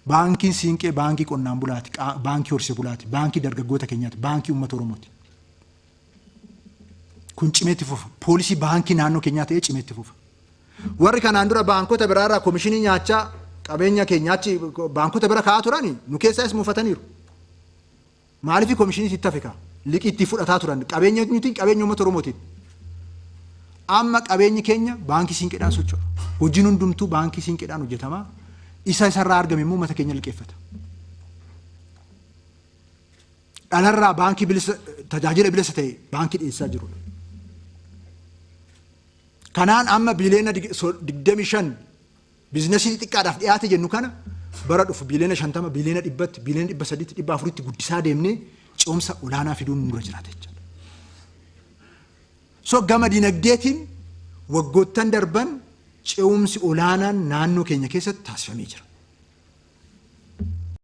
Baankiin Siinqee baankii qonnaan bulaati, baankii horsiisee bulaati, baankii dargaggoota keenyaati, baankii uummata Oromooti. Kun cimeetti fufa. Poolisii baankii naannoo keenyaa ta'ee cimeetti fufa. Warri kanaan dura baankota biraarraa komishinii nyaachaa qabeenya keenyaachi baankota bira kaa'aa turani nu keessaas muufataniiru. Maaliif komishinii itti hafe kaa? Liqii itti fudhataa turan qabeenya nuti qabeenya uummata Oromootiin. Amma qabeenyi keenya baankii Siinqeedhaan socho'a. Hojiin hundumtuu baankii Siinqeedhaan hojjetama. Isa isarraa argame immoo uummata keenya liqeeffata. Dhalarraa baankii bilisa tajaajila bilisa ta'e baankii dhiyeessaa jirudha. Kanaan amma biiliyoona 25 biizinasii xixiqqaadhaaf dhiyaate jennu kana bara dhufu biiliyoona 50, biiliyoona 100tti, biiliyoona 300tti, 400tti guddisaa deemnee ce'umsa olaanaa fiduun nurra jiraata jechuudha. So gama dinagdeetiin waggoottan darban ce'umsi olaanaan naannoo keenya keessatti taasifamee jira.